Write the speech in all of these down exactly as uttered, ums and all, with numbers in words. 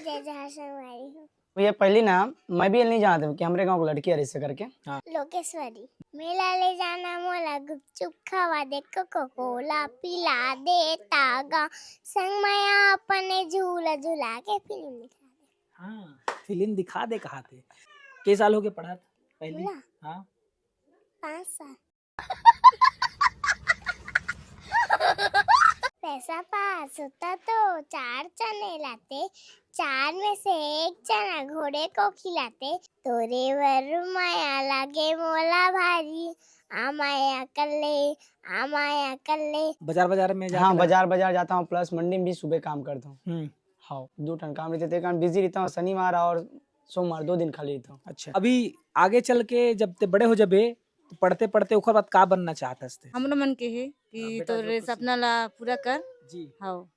जय जोहार संगवारी हो। भैया, पहली ना, मैं भी नहीं जानता कि हमरे गांव के लड़की हरे से करके। लोकेश्वरी। मेला ले जाना मोला, गुपचुप खावा दे, कोको कोला पिला दे तागा, संग में अपने झूला झुला के फिल्म दिखा दे। हाँ, फिल्म दिखा दे कहा थे। के साल हो गए पढ़त पहली? मोला? हाँ। पाँच साल। पैसा पास होता तो चार चने लाते, चार में से एक चना घोड़े को खिलाते। तोरे बर माया लागे मोला भारी, आ माया कर ले, आ माया कर ले। बाजार बाजार में जाके हाँ, लगा- बाजार बाजार जाता हूँ, प्लस मंडी में भी सुबह काम करता हूँ। हम्म। हाँ, दो टन काम रहते, ते कारण बिजी रहता हूँ। शनिवार और सोमवार दो दिन खाली रहता हूँ। अच्छा, अभी आगे चल के जब ते बड़े हो जबे तो पढ़ते पढ़ते ओकर बाद का बनना चाहत हस ते? हमरो मन के हे कि बेटा, तोरे जो कुछ- सपना ला पूरा कर। जी। हाँ।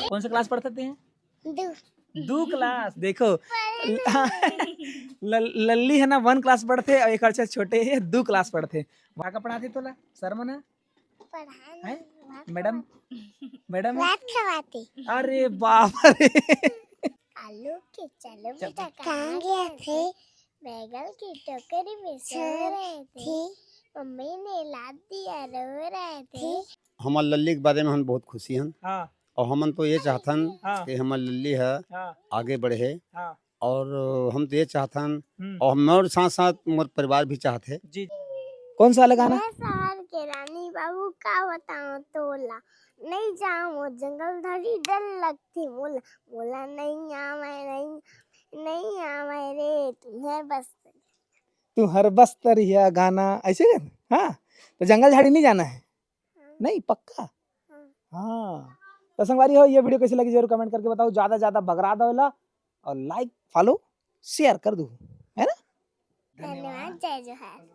कौन सा क्लास पढ़ते हैं? दू। दू क्लास। देखो, ल- लल्ली है ना, वन क्लास पढ़ते और एक अच्छा छोटे है, दू क्लास पढ़ते। वहाँ का पढ़ाते तोला सर मना? पढ़ाने हैं? Madam, madam. भात खवाते। अरे बाप रे। आलू के चलो बेटा कहाँ गए थे? बैगन की टोकरी में सो रहे थे। मम्मी ने लात दिया, रो रहे थे। हमर लल्ली के बारे में हम बहुत खुशी हन। हाँ। और हमन तो ये चाहथन हाँ। कि हमर लल्ली ह हाँ। आगे बढ़े। हाँ। और हम तो ये चाहथन, हम्म। और मोर साथ साथ मोर परिवार भी चाहत है। जी। कौन सा वाला गाना? मैं शहर के रानी बाबू का बताऊं तोला, नहीं जाऊं वो जंगल धरी डर लगती मोला, मोला नहीं आवे, नहीं, नहीं आवे रे तुम्हें बस। तू हर बस्तर या गाना ऐसे कर। हाँ, तो जंगल झाड़ी नहीं जाना है? नहीं, पक्का? हाँ। तो संगवारी हो, ये वीडियो कैसे लगी जरूर कमेंट करके बताओ, ज्यादा ज्यादा बगरा दो ला और लाइक, फॉलो, शेयर कर दो, है ना? धन्यवाद, जय जोहार।